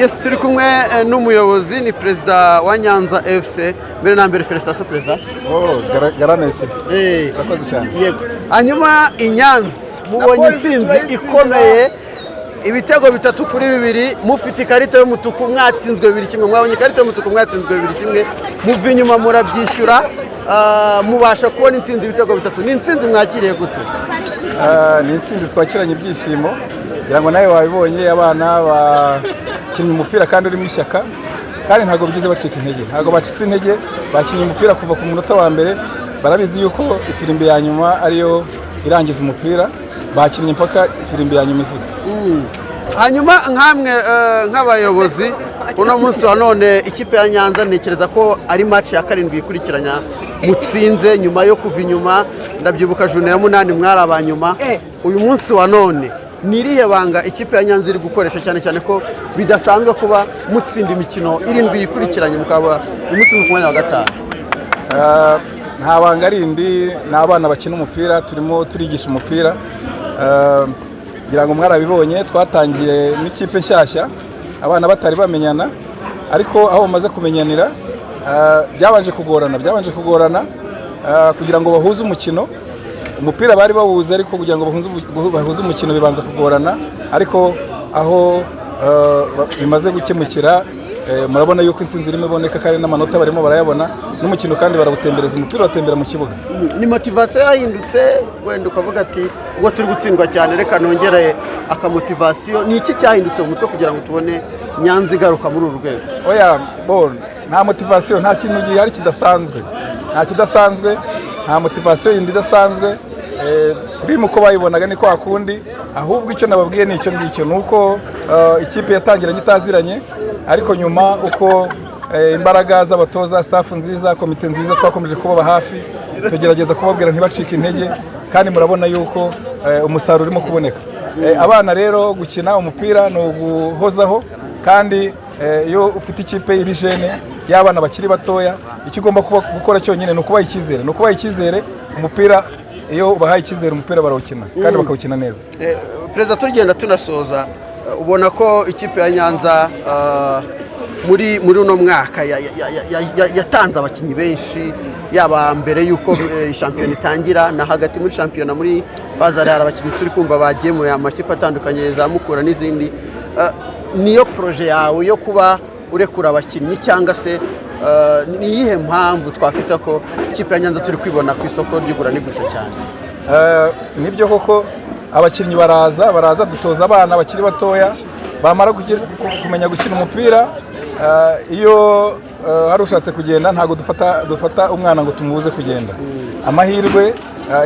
Yes, turi kumwe n'umuyobozi, ni perezida wa Nyanza FC. Mbere na mbere, félicitations, perezida. Oh, garanesi. Urakoze cyane. Yego. Hanyuma i Nyanza mubonye intsinzi ikomeye, ibitego 3-2, mufite ikarita y'umutuku, mwatsinzwe 2-1. Mwabonye ikarita y'umutuku, mwatsinzwe 2-1, muva inyuma murabyishyura, mubasha kubona intsinzi, ibitego bitatu. Ni intsinzi mwakiriye gute? Ni intsinzi twakiranye ibyishimo. Ngira ngo nawe wabibonye, abana bakinnye umupira kandi urimo ishyaka, kandi ntabwo bigeze bacika intege, ntabwo bacitse intege. Bakinnye umupira kuva ku munota wa mbere, barabizi yuko ifirimbi ya nyuma ariyo irangiza umupira. Bakinnye mpaka ifirimbi ya nyuma ivuze. Hanyuma nkamwe nk'abayobozi, uno munsi wa none ikipe ya Nyanza, ntekereza ko ari match ya karindwi ikurikiranya mutsinze nyuma yo kuva inyuma. Ndabyibuka journée ya munani mwari abanyuma. Uyu munsi wa none ni irihe banga ikipe ya Nyanza iri gukoresha, cyane cyane ko bidasanzwe kuba mutsinda imikino irindwi yikurikiranye, mukaba uyu munsi muri ku mwanya wa gatanu? Nta banga rindi, ni abana bakina umupira, turimo turigisha umupira. Ngira ngo mwarabibonye, twatangiye n'ikipe nshyashya, abana batari bamenyana, ariko aho bamaze kumenyanira, byabanje kugorana kugira ngo bahuze umukino. Umupira bari bawuzi, ariko kugira ngo bahuze umukino bibanza kugorana. Ariko aho bimaze gukemukira, murabona yuko intsinzi irimo iboneka, kandi n'amanota barimo barayabona, n'umukino kandi barawutembereza, umupira uratembera mu kibuga. Ni motivation yahindutse? Wenda ukavuga ati: "Ubwo turi gutsindwa cyane, reka nongere akamotivation." Ni iki cyahindutse mu mutwe kugira ngo tubone Nyanza igaruka muri uru rwego? Oya, bo nta motivation, nta kintu gihari kidasanzwe, nta kidasanzwe, nta motivation yindi idasanzwe. Prime uko bayibonaga ni kwa kundi. Ahubwo icyo nababwiye ni icyo ngicyo, ni uko ikipe yatangiranye itaziranye, ariko nyuma uko imbaraga z'abatoza, staff nziza, komite nziza, twakomeje kubaba hafi, tugerageza kubabwira ntibacike intege, kandi murabona yuko umusaruro urimo kuboneka. Abana rero, gukina umupira ni uguhozaho, kandi iyo ufite ikipe iri jeune y'abana bakiri batoya, icyo ugomba gukora cyonyine ni ukubaha icyizere, ni ukubaha icyizere. Umupira, iyo ubahaye icyizere, umupira barawukina kandi bakawukina neza. Perezida, tugenda tunasoza, ubona ko ikipe ya Nyanza muri uno mwaka yatanze abakinnyi benshi, yaba mbere y'uko shampiyona itangira na hagati muri shampiyona, muri phase aller, hari abakinnyi turi kumva bagiye mu makipe atandukanye, za Mukura n'izindi. Niyo projet yawe yo kuba urekura abakinnyi, cyangwa se ni iyihe mpamvu twakwita ko ikipe ya Nyanza turi kwibona ku isoko ry'igura n'igurisha cyane? Nibyo koko, abakinnyi baraza, dutoza abana bakiri batoya, bamara kumenya gukina umupira, iyo hari ushatse kugenda, ntabwo dufata umwana ngo tumubuze kugenda. Amahirwe,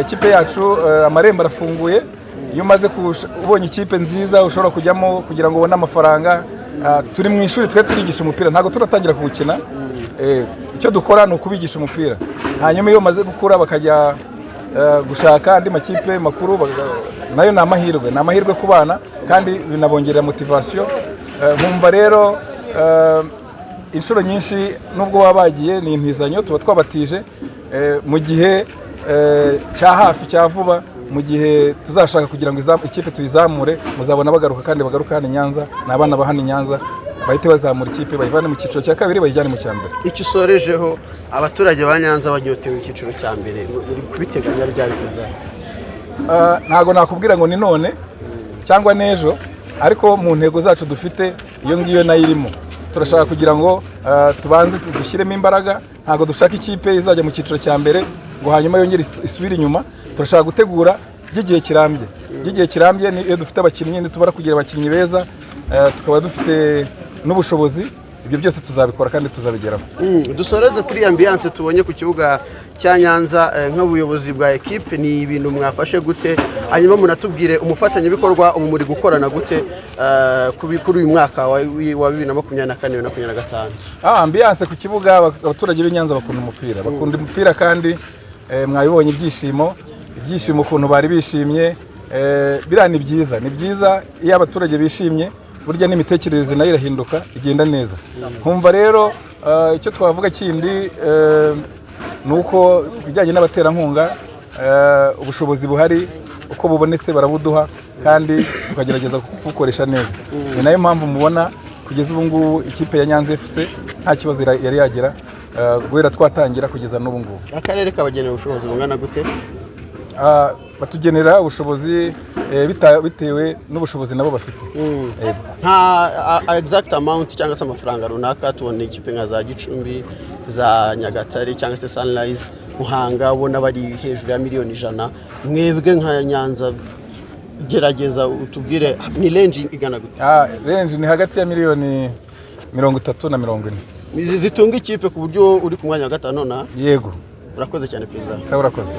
ikipe yacu, amarembo arafunguye. Iyo umaze ubonye ikipe nziza ushobora kujyamo kugira ngo ubone amafaranga. Turi mu ishuri, twe turigisha umupira, ntabwo turatangira kuwukina. Icyo dukora ni ukubigisha umupira, hanyuma iyo bamaze gukura bakajya gushaka andi makipe makuru, nayo ni amahirwe, ni amahirwe ku bana kandi binabongerera motivation. Nkumva rero inshuro nyinshi nubwo baba bagiye, ni intizanyo tuba twabatije mu gihe cya hafi, cya vuba, mu gihe tuzashaka kugira ngo ikipe tuyizamure, muzabona bagaruka, kandi bagaruka hano i Nyanza. Ni abana ba hano i Nyanza, bahite bazamura ikipe, bayivane mu cyiciro cya kabiri bayijyane mu cya mbere. Icyo usorejeho, abaturage ba Nyanza banyotewe icyiciro cya mbere, muri kubiteganya ryari, perezida? Ntabwo nakubwira ngo ni none cyangwa n'ejo, ariko mu ntego zacu dufite iyo ngiyo nayo irimo. Turashaka kugira ngo tubanze dushyiremo imbaraga. Ntabwo dushaka ikipe izajya mu cyiciro cya mbere ngo hanyuma yongere isubire inyuma. Turashaka gutegura by'igihe kirambye. By'igihe kirambye ni iyo dufite abakinnyi, nitubara kugira abakinnyi beza, tukaba dufite n'ubushobozi, ibyo byose tuzabikora kandi tuzabigeraho. Dusoreze kuri ambiance tubonye ku kibuga cya Nyanza. Nk'ubuyobozi bwa ekipe, ni ibintu mwafashe gute? Hanyuma munatubwire umufatanyabikorwa ubu muri gukorana gute kuri uyu mwaka wa 2024, 2025? Ambiance ku kibuga, abaturage b'i Nyanza bakunda umupira, bakunda umupira, kandi mwabibonye ibyishimo ukuntu bari bishimye. Biriya ni byiza, ni byiza iyo abaturage bishimye, burya n'imitekerereze nayo irahinduka, igenda neza. Nkumva rero icyo twavuga kindi ni uko ibijyanye n'abaterankunga, ubushobozi buhari, uko bubonetse barabuduha kandi tukagerageza kubukoresha neza. Ni nayo mpamvu mubona Kugeza ubu ngubu ikipe ya Nyanza FC nta kibazo yari yagira guhera twatangira kugeza n'ubu ngubu. Akarere kabagenera ubushobozi bungana gute? Batugenera ubushobozi bitewe n'ubushobozi nabo bafite. Yego. Nta exact amount cyangwa se amafaranga runaka? Tubona ikipe nka za Gicumbi, za Nyagatare cyangwa se Sunrise, Muhanga, ubona bari hejuru ya miliyoni 100. Mwebwe nka Nyanza, gerageza utubwire ni range igana gute? Range ni hagati ya miliyoni 30 na 40. Zitunga ikipe ku buryo uri ku mwanya wa gatanu nonaha? Yego. Urakoze cyane, perezida. Sawa, urakoze.